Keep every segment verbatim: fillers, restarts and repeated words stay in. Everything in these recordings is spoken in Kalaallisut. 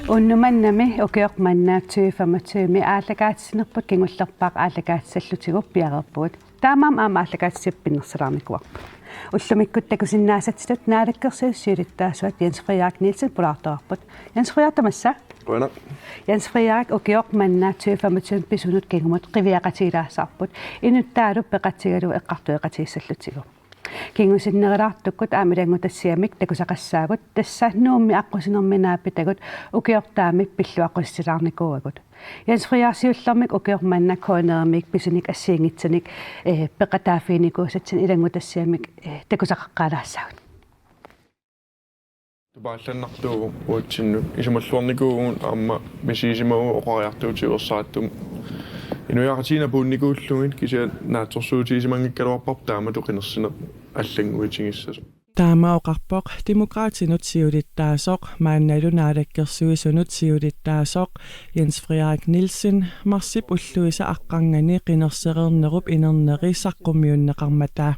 Unnuk mannami ukioq manna tyve femogtyve aallakaatitsinerput kingullerpaaq aallakaatitsillutigu piareerpugut. Taamaammat aamma aallakaatitsivik pinnersalaarnikuuarput. Ullumikkut takusinnaasatsitut Naalakkersuisut siulittaasuat Jens Frederik Nielsen pulaartoqarput. Jens Frederik, tamassa. Qujanaq. Jens Frederik, ukioq manna tyve femogtyve pisunut kingumut qiviaqatigilaassavarput. Inuttaalu peqatigalugu eqqartueqatigiissallutigu. Kingusinnerulaartukkut aamma ilanngutassiamik takusaqassaagut, tassa Nuummi aqqusinermi naapitagut ukiortaami pilluaqqusitsilaarnikuuagut. Jens Frederik, siullermik ukioq manna K N R-imiit pisunik assigiinngitsunik, eh, peqataaffiginikuusatsinnut ilanngutassiamik, eh, takusaqaqqaalaassaagut. Tupaallannartuuvoq uatsinnut, isumalluarnikuuvugut aamma misigisimavagut oqariartuutigersaattut. Inuiaqatigiinni apuunnikuullugit kisianni naatsorsuutigisimanngikkaluarparput taamatut qinersineq allannguitigissasoq. Taama oqarpoq Demokraatinut siulittaasoq, maannalu Naalakkersuisunut siulittaasoq Jens Frederik Nielsen, marsip ulluisa aqqarnganni qinersereernerup inerneri saqqummiunneqarmata.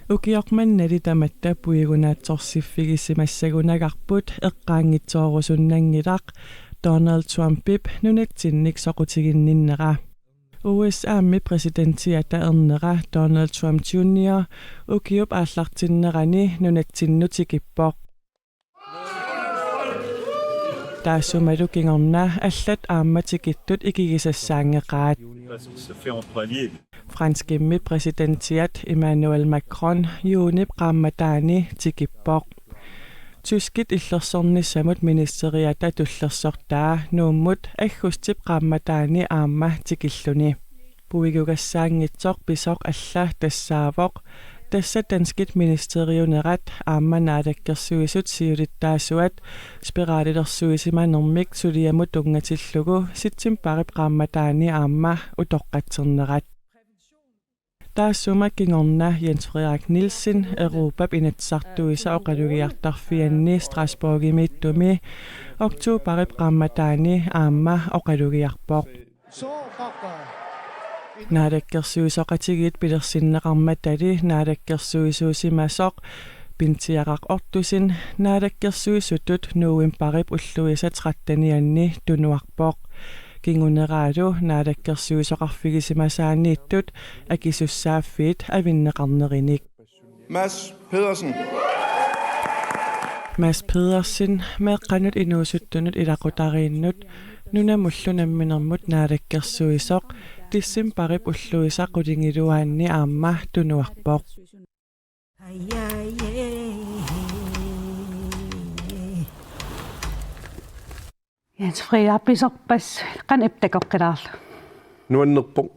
Ukioq mannali tamatta puigunaatsorsiffigisimassagunagarput eqqaanngitsoorusunnanngilaq, Donald Trumpip nunatsinnik soqutiginninnera. U S A-mi præsidentiata ernera Donald Trump Junior ukiup aallartinnerani nunatsinnut tikippoq. Taassumalu kingorna allat aamma tikittut ikigisassaanngeqaat. Franskimmi præsidentiat Emmanuel Macron juunip qaammataani tikippoq. Tyskit illersornissamut ministeriata tullersortaa Nuummut aggustip qaammataani aamma tikilluni. Puigugassaanngitsoq pisoq alla tassaavoq, tassa danskit ministeriunerat aamma Naalakkersuisut siulittaasuat spiralilersuisimanermik suliamut tunngatillugu septembarip qaammataani aamma utoqqatsernerat. Taassuma kingorna Jens Frederik Nielsen Europap Inatsisartuisa oqalugiartarfianni Strasbourgimiittumi oktobarip qaammataani aamma oqalugiarpoq. Naalakkersuisooqatigiit pilersinneqarmatali naalakkersuisuusimasoq Pinsiaraq Ortusin naalakkersuisutut novembarip ulluisa trettenianni tunuarpoq. Kinguneraalu naalakkersuisooqarfigisimasaanniittut akisussaaffiit avinneqarnerinik. Mads Pedersen. Mads Pedersen, meeqqanut inuusuttunut ilaqutariinnut nunamullu namminermut naalakkersuisoq, decembarip ulluisa qulingiluaanni aamma tunuarpoq. Jens Frederik, pisorpassuit qanoq ippa takoqqilaarlugu? Nuannerpoq.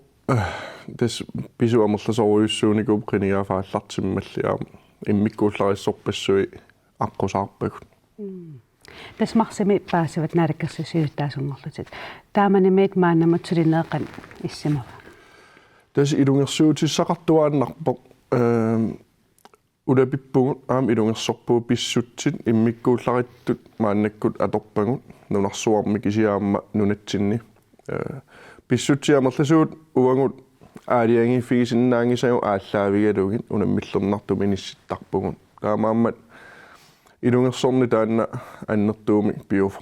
Tassa pisut amerlasoorujussuunikuupput qinigaaffik aallartimmalli aamma. Immikkuullarissorpassuit aqqusaarpagut. Mm. Tassa marsimi paasivat naalakkersuisut siulittaasunngorlutit. Taamanimiit maannamut sulineq qanoq issimava? Tassa ilungersuutissaqartuaannarpoq. Ehm, Ulapippugut aamma ilungersorpugut pissutsit immikkuullarittut maannakkut atorpagut nunarsuarmi kisianni aamma nunatsinni. Ee, pissutsit amerlasuut uagut aalajangiiffigisinnaanngisagut aallaavigalugit unammillernartumik inissittarpugut. Taamaammat ilungersorneq taanna annertuumik pivoq.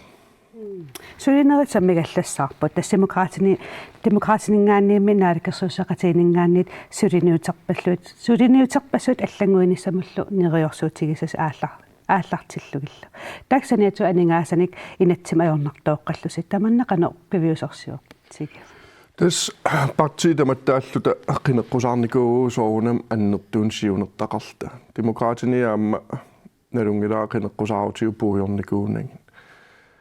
Sulinerit sammigallassaarput. Tassa Demokraatini-, Demokraatininngaanniimmi naalakkersuisooqatigiinninngaanniit suliniuterpalluit, suliniuterpassuit allannguinissamullu neriorsuutigisassat aallar-, aallartillugillu. Taakku saniatigut aningaasanik inatsimmi ajornartooqqallusi, tamanna qanoq piviusorsiortigiva? Tassa partiit tamattaalluta qineqqusaarnikuuvugut soorunami annertuumik siunertaqarluta. Demokraatini aamma nalunngilara qineqqusaarutigut puigornikuunagit.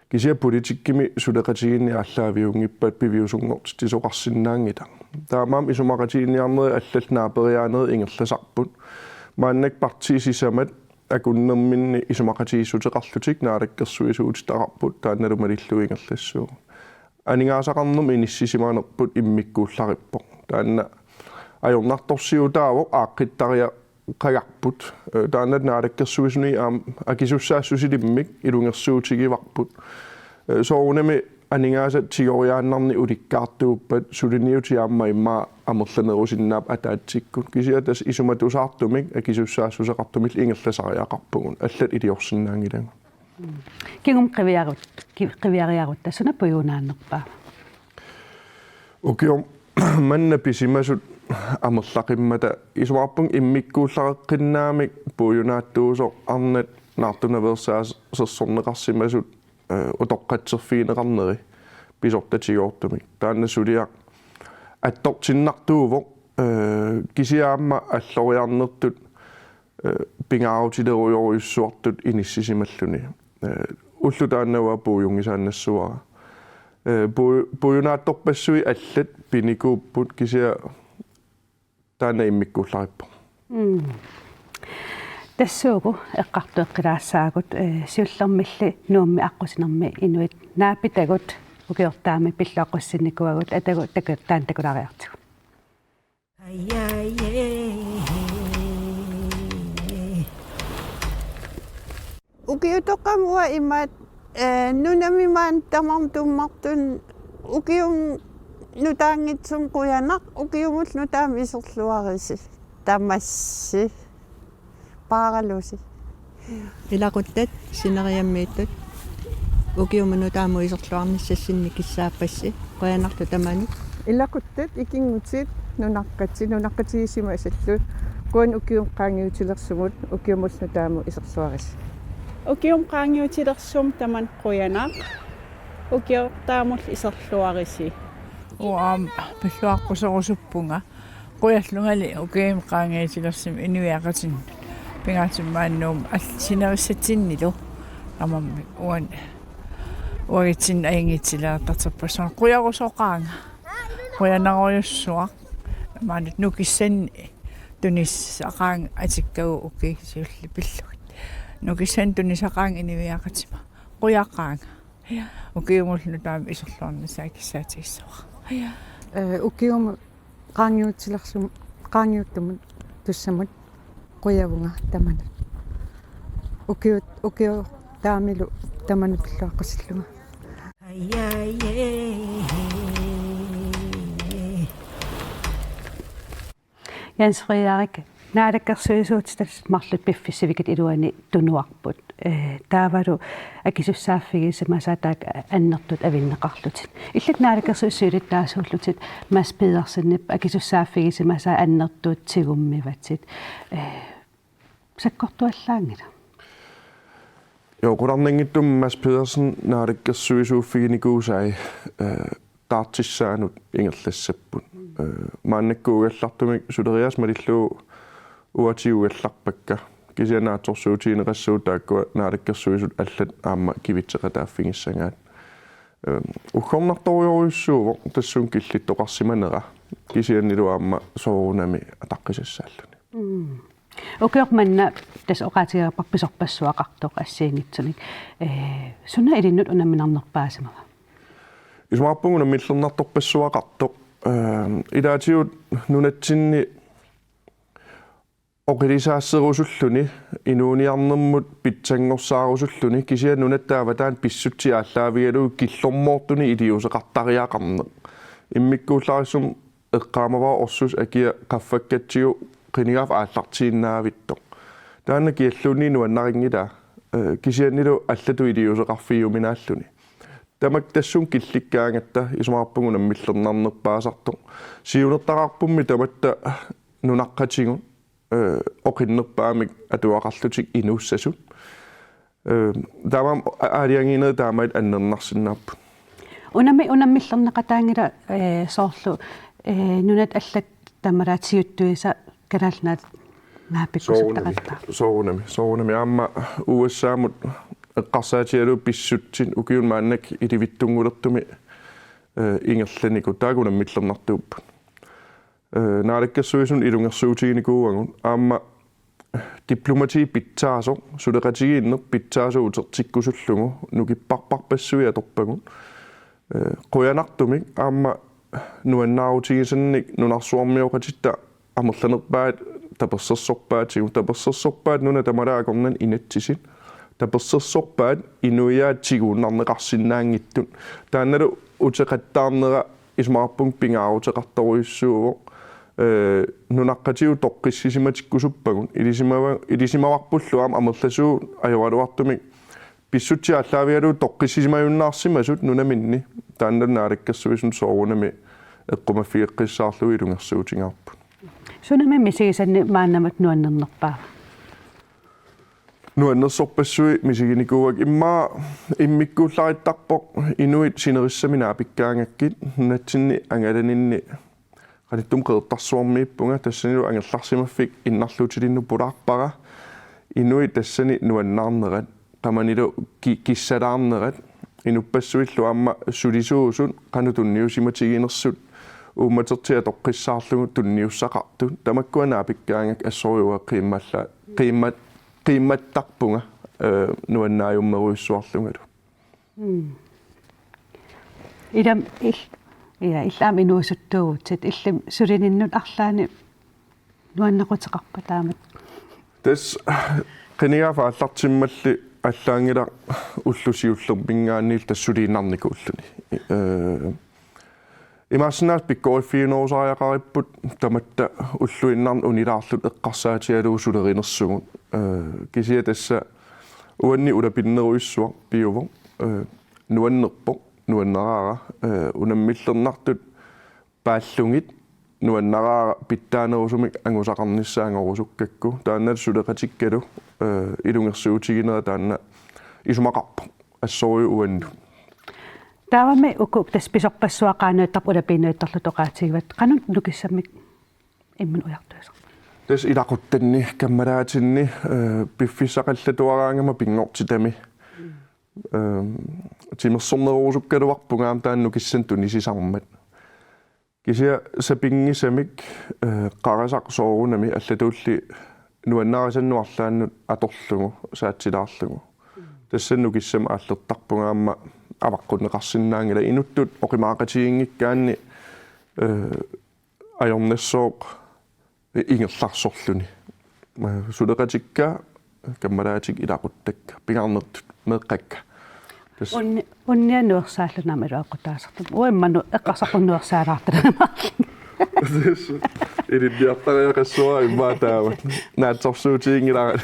Kisianni politikkimi suleqatigiinneq aallaaviunngippat piviusunngortitsisoqarsinnaanngilaq. Taamaammat isumaqatigiinniarnerit allallu naaperiaanerit ingerlasarput. Maannakkut partiit sisamat akunnerminni isumaqatigiissuteqarlutik naalakkersuisuutitaqarput, taannalu malillugu ingerlassuugut. Aningaasaqarnermut inissisimanerput immikkuullarippoq. Taanna ajornartorsiutaavoq aaqqittariaqagarput. Ee, taanna naalakkersuisuni aamma akisussaassusilimmik ilungersuutigivarput. Ee, soorunami Aningaasat tigoriaannarnik ulikkaartuuppat suliniutit aamma immaqa amerlanerusinnaapput ataatsikkut. Kisianni tassa isumatusaartumik akisussaassuseqartumillu ingerlasariaqarpugut. Allat iliorsinnaanngilagut. Kingumut qiviarut-, ki-, qiviariarutta suna puiunaannerpaava? Ukiut manna pisimasut amerlaqimmata isumaqarpunga immikkuullareqqinnaamik puiunaattuusoq arnat naartunaveersaasersorneqarsimasut, eh, utoqqatserfigineqarneri pisortatigoortumik. Taanna suliaq attortinnartuuvoq, eh, kisianni aamma alloriarnertut, eh, pingaarutilerujorujussuartut inissisimalluni. Eh, ulloq taanna uanga puiunngisaannassavara. Eh, pui-, puiunaattorpassuit allat pinikuupput kisianni taanna immikkuullarippoq. Mm. Tassuugu eqqartueqqilaassaagut, eh, siullermilli Nuummi aqqusinermi inuit naapitagut ukiortaami pilluaqqusinnikuuagut atagu taku-, taanna takulaariartigu. Ukiutoqqami uanga imaattoq, eh, nunami maani tamarmi tummartuni ukiumut nutaanngitsumik qujanaq, ukiumullu nutaamut iserluarisi. Tamassi. Paaralusi. Ilaquttat sineriammiittut ukiumut nutaamut iserluarnissassinnik kissaappassi. Qujanarlu tamanut. Ilaquttat, ikinngutit, nunaqqatit, nunaqqatigisimasallu. Qujanaq ukiumut qaangiutilersumut, ukiumullu nutaamut iserluarisi. Ukiumut qaangiutilersumut tamanut qujanaq. Ukiortaamullu iserluarisi. Uanga aamma pilluaqqusserusuppunga. Qujallungali ukiumut qaangiutilersumik inuiaqatinnut. Pingaatsumik maani Nuummut all-, sinerissatsinnilu. Tamarmik uani uagutsinnut ajunngitsilaartarterpassuarnik. Qujarusoqaanga. Qujanarujussuaq. Maani nukissanik tunisaqaanga atikkagut ukiut siulliit pillugit. Nukissanik tunisaqaanga inuiaqatima. Qujaqaanga. Ukiumullu nutaamut iserluarnissaa kissaatigissavara. Eh, ukiumut qaangiutilersum-, qaangiuttumut tussamut qujavunga tamanut. Ukiut-, ukiortaamilu tamanut pilluaqqusillunga. Jens Frederik, naalakkersuisuutitta marluk piffissap sivikitsup iluani tunuarput. Eh, taavalu akisussaaffigisimasaat taakku annertuut avinneqarlutit. Illit naalakkersuisut siulittaasuullutit Mads Pedersenip akisussaaffigisimasaat annertuut tigummivatit. Eh, sakkortuallaanngilaq. Joo, qularnanngitsumik Mads Pedersen naalakkersuisuuffiginikuusai, eh, taartissaanut ingerlassapput. Eh, maannakkuugallartumik suleriaaseq malillugu uagut tigugallarpakka. Kisianni naatsorsuutigineqassagut taakkua naalakkersuisut allat aamma kivitseqataaffigissagaat. Eh, uggornartorujorujussuuvoq tassunga killittoqarsimanera. Kisiannilu aamma soorunami ataqqisassaalluni. Mm. Ukioq manna tassa oqaatigereerparput pisorpassuaqartoq assigiinngitsunik. Eh, suna ilinnut unamminarnerpaasimava? Isumaqarpunga unammillernartorpassuaqartoq. Eh, ilaatigut nunatsinni oqilisaasserusulluni, inuuniarnermut pitsanngorsaarusulluni, kisianni nunatta avataani pissutsit aallaavigalugu killormoortunik iliuuseqartariaqarneq. Immikkuullarissumik eqqaamavara orsusoq akia qaffakkatsigu qinigaaffik aallartiinnavittoq. Taanna kialluunniit nuannarinngilaa, eh, kisiannilu allatut iliuuseqarfigiuminaalluni. Tamakku tassunga killikkaangatta isumaqarpunga unammillernarnerpaasartoq. Siunertaqarpummi tamatta nunaqqatigut, eh, oqinnerpaamik atuaqarlutik inuussasut. Eh, taamaammat a-, aalajangiinerit taamaattut annernarsinnaapput. Unami-, unammillerneqataanngilaq, eh, soorlu, eh, nunat allat taamaallaat siuttuisa Kalaallit Nunaat naapikkusuttaqattaarpoq. Soorunami, soorunami, soorunami. Aamma U S A-mut eqqarsaatigalugu pissutsit ukiuni maannakkut ilivitsunngulertumik, eh, ingerlanikut taakku unammillernartuupput. Eh, naalakkersuisunut ilungersuutiginikuuagut aamma diplomati pitsaasoq, suleqatigiinneq pitsaasoq utertikkusullugu nukipparparpassuit atorpagut. Eh, qujanartumik aamma nuannaarutigisannik nunarsuarmioqatitta amerlanerpaat tapersersorpaatigut, tapersersorpaat nunat tamalaat akornanni inatsisit. tapersersorpaat inuiaat tiguinnarneqarsinnaanngitsut. Taannalu uteqattaarnera isumaqarpunga pingaaruteqartorujussuuvoq. Ee, nunaqqatigut toqqissisimatikkusuppagut. Ilisimava-, ilisimavarpullu aamma amerlasuut ajoraluartumik pissutsit aallaavigalugu toqqissisimajunnaarsimasut nunaminni. Taanna Naalakkersuisunut soorunami eqqumaffigeqqissaarlugu ilungersuutigaarput. Sunami misigisanni maannakkut nuannernerpaava? Nuannersorpassuit misiginikuuakka, immaqa immikkuullarittarpoq inuit sinerissami naapikkaangakkit, nunatsinni angalaninni qanittumi Qeqertarsuarmiippunga, tassanilu angerlarsimaffik innarluutilinnut pulaarpara, inuit tassani nuannaarnerat, qamanilu ki-, kissalaarnerat, inuppassuillu aamma sulisuusut qanoq tunniusimatiginersut uummatertik atoqqissaarlugu tunniussaqartut, tamakkua naapikkaangakkit assorujuk qiimmaalla-, qiimmat-, qiimmattarpunga, ee, nuannaajummerujussuarlungalu. Mm. Ilami il-, ja, illit aamma inuusuttuuvutit, illit sulininnut arlaanni nuannaquteqarpa taamatut? Tassa qinigaaffik aallartimmalli allaanngilaq ullut siullermiingaanniit tassa suliinnarnikuulluni. Ee, imaassinnaavoq pikkoriffiginerusariaqaripput tamatta ulluinnarni unilaarluta eqqarsaatigalugu sulerinersugut. Ee, kisianni tassa uanni ulapinnerujussuaq pivoq, ee, nuannerpoq, nuannaraara, ee, unammillernartut paallugit nuannaraara pitsaanerusumik angusaqarnissaa angorusukkakku. Taanna suleqatikkalu, ee, ilungersuutiginera taanna isumaqarpoq assorujuk uannut. Taavami uku tassa pisorpassuaqaannuittarput ulapiinnuittarlutik oqaatigivatit, qanoq nukissamik imminut ujartuisarpa? Tassa ilaquttanni, kammalaatinni, ee, piffissaqallattuaraangama pinngortitami. Ee, timersornerorusukkaluarpunga aamma taanna nukissanik tunisisarmat. Kisianni sapinngisamik, ee, qarasaq soorunami allatulli nuannarisannut arlaannut atorlugu saatsilaarlugu. Tassani nukissamik aallertarpunga aamma avaqqunneqarsinnaanngilaq, inuttut oqimaaqatigiinngikkaanni, ee, ajornassooq ingerlarsorluni. Ee, suleqatikka, kammalaatikka, ilaquttakka, pingaarnertut meeqqakka. Tassa. Unni-, unnia nuersaallunga aamma iluaqutaasartut. Uanga immaqa eqqarsarpunga nuersaalaartara. Tassa. Ilinniartariaqassuara immaqa taama. Naatsorsuutiginngilara.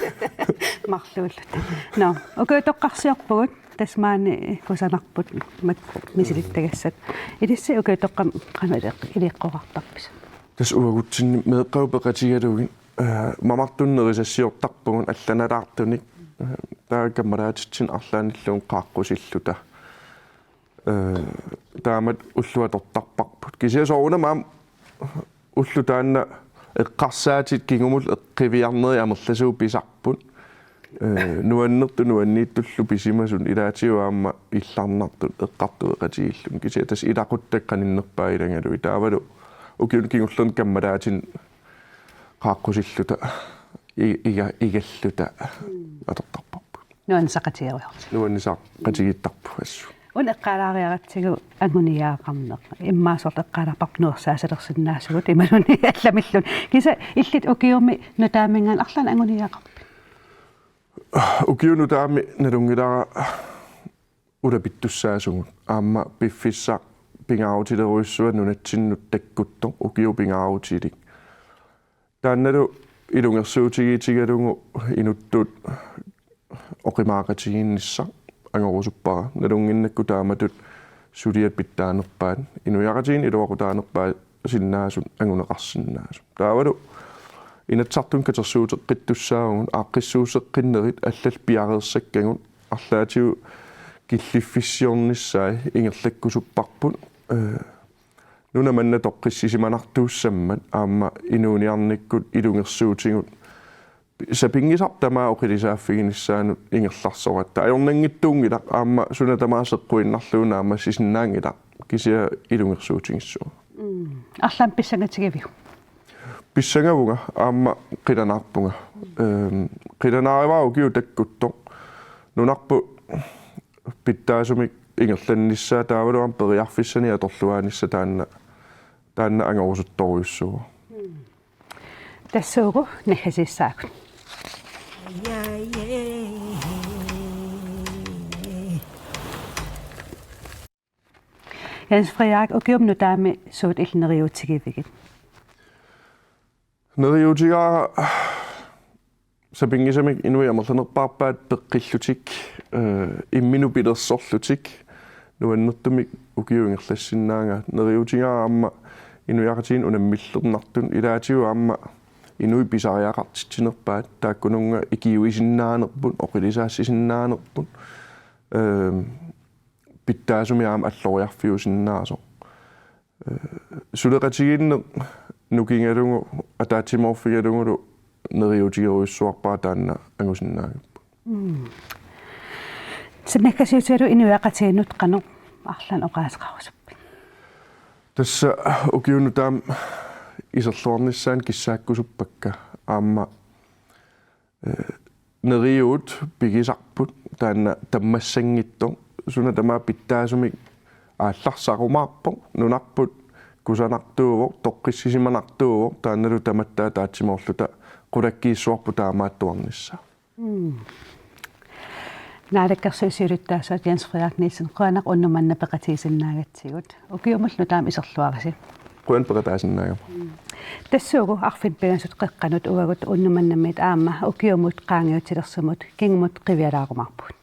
Marluulluta. Nå, ukiutoqqarsiorpugut. Tassa maani kusanarput mat-, misilittagassat. Ilissi ukiutoqqami qanoq ili-, iliiqqoqartarpisi? Tassa uagutsinni meeqqagut peqatigalugit, ee, mamartunik nerisassiortarpugut allanalaartunik, ee, taava kammalaatitsinnut arlaannilluunniit qaaqqusilluta. Ee, taamatut ullut atortarparput. Kisianni soorunami aamma ulloq taanna eqqarsaatit kingumut eqqiviarnerit amerlasuut pisarput. Ee, nuannertut nuanniittullu pisimasut ilaatigut aamma illarnartut eqqartueqatigiilluni. Kisianni tassa ilaquttakka qaninnerpaat ilagalugit. Taavalu ukiuni kingullerni kammalaatinik qaaqqusilluta i-, iga-, igalluta atortarparput. Nuannisaqatigerujoorluta. Nuannisaqatigiittarput assut. Una eqqaalaariaratsigu anguniagaqarneq. Immaqa soorlu eqqaalaarparput nuersaasalersinnaasugut imaluunniit allamilluunniit. Kisianni illit ukiumi nutaaminngaanniit arlaannik anguniagaqarpit? Ukiut nutaamik nalunngilara ulapittussaasugut. Aamma piffissaq pingaarutilerujussuaq nunatsinnut takkuttoq, ukiut pingaarutilik. Taannalu ilungersuutigiitigalugu inuttut oqimaaqatigiinnissaq angorusuppara. Nalunnginnakku taamatut suliat pitsaanerpaat, inuiaqatigiinni iluaqutaanerpaasinnaasut anguneqarsinnaasut. Taavalu Inatsisartuni katersuuteqqittussaavugut, aaqqissuusseqqinnerit allallu piareersakkagut, arlaatigut killiffissiornissaat ingerlakkusupparput, ee, nuna manna toqqissisimanartuussammat aamma inuuniarnikkut ilungersuutigut sapinngisarput tamaat oqilisaaffiginissaanut ingerlarsoratta. Ajornanngitsuunngilaq aamma suna tamaat seqquinnarlugu naammassisinnaanngilaq, kisianni ilungersuutigissuunga. Mm. Arlaannik pissangatigiviuk? Pissangavunga aamma qilanaarpunga. Ehm, qilanaarivara ukiut takkuttoq. Nunarput pitsaasumik ingerlannissaa taavalu aamma periarfissanik atorluaanissaq taanna, taanna angorusuttorujussuuvoq. Tassuugu naggasiissaagut. Jens Frederik, ukiumut nutaamut suut illit neriuutigivigit? Neriuutigaara sapinngisamik inuit amerlanerpaarpaat peqqillutik, eh, imminut pilersorlutik, nuannertumik ukiut ingerlassinnaagaat. Neriuutigaara aamma inuiaqatigiinni unammillernartut, ilaatigut aamma inuit pisariaqartitsinerpaat, taakkununnga ikiuisinnaanerput, oqilisaassisinnaanerput, eh, pitsaasumik aamma alloriarfiusinnaasoq. Eh, suleqatigiinneq nukigalugu ataatsimoorfigalugulu neriuutigerujussuarpara taanna angusinnaagipput. Mm. Sanakkasiutigalugu inuiaqatigiinnut qanoq arlaannik oqaaseqarusuppit? Tassa ukiunut taama iserluarnissaanut kissaakkusuppakka aamma, eh, neriuut pigisarput taanna tammassanngitsoq, suna tamaat pitsaasumik aallarsarumaarpoq, nunarput kusanartuuvoq, toqqissisimanartuuvoq, taannalu tamatta ataatsimoorluta qulakkiissuarput taamaattuarnissaa. Mm. Naalakkersuisut siulittaasuat Jens Frederik Nielsen, qujanaq unnuk manna peqatigisinnaagatsigut. Ukiumullu nutaamut iserluarisi. Qujanaq peqataasinnaagama. Tassuugu arfineq pingasut qeqqanut uagut unnuk mannamiit aamma ukiumut qaangiutilersumut kingumut qivialaarumaarpugut.